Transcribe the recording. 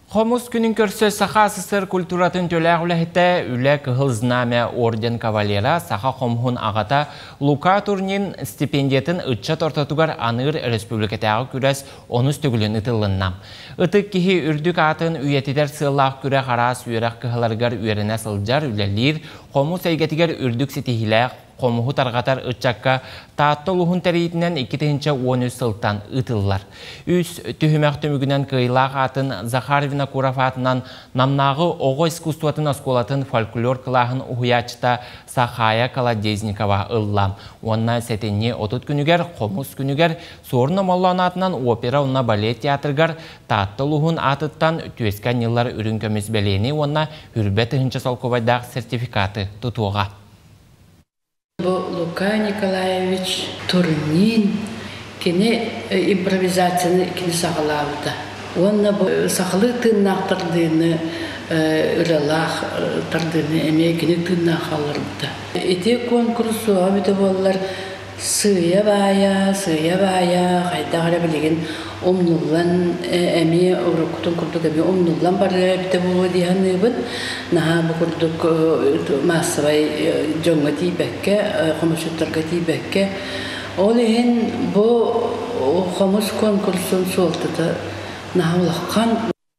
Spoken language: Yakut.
Хомус күнүн көрсө Саха СССР культуратын төлөөх үлэһитэ, Үлэ Кыһыл Знамя орден кавалера, саха хомуһун аҕата Лука Турнин стипендиятын ыччат ортотугар аныыр республикатааҕы күрэс онус төгүлүн ыытылынна. Ытык киһи үрдүк аатын үйэтитэр сыаллаах күрэх араас үөрэх кыһаларыгар үөрэнэ сылдьар, үлэлиир, хомус эйгэтигэр үрдүк ситиһиилээх хомуһу тарҕатар ыччакка Таатта улууһун тэрийиитинэн 2013 сылтан ыытыллар. Үс түһүмэх түмүгүнэн кыайыылаах аатын Захар Винокуров аатынан Намнааҕы оҕо искусствотын оскуолатын фольклор кылааһын уһуйааччыта Сахая Колодезникова ылла. Уонна сэтинньи 30 күнүгэр Хомус күнүгэр Суорун Омоллоон аатынан опера уонна балет театрыгар Таатта улууһун аатыттан түөскэ анньыллар үрүҥ көмүс бэлиэни уонна үрбэ тыһыынча солкуобайдаах сертификаты тутуоҕа. Бу Лука Николаевич Турнин кини импровизацияны кини саҕалаабыта. Уонна бу сахалыы тыыннаах тардыыны ырыалаах тардыыны эмиэ кини тыыннаах хаалларбыта. Ити куонкурус суоҕа эбитэ буоллар сыыйа-баайа, сыыйа-баайа хайдах эрэ билигин умнуллан эмиэ уруккутун курдук эмиэ умнуллан барыа эбитэ буолуо дии саныыбын. Наһаа бу курдук маассабай дьоҥҥо тиийбэккэ, хомусчуттарга тиийбэккэ. Ол иһин бу хомус конкурсун суолтата наһаа улахан.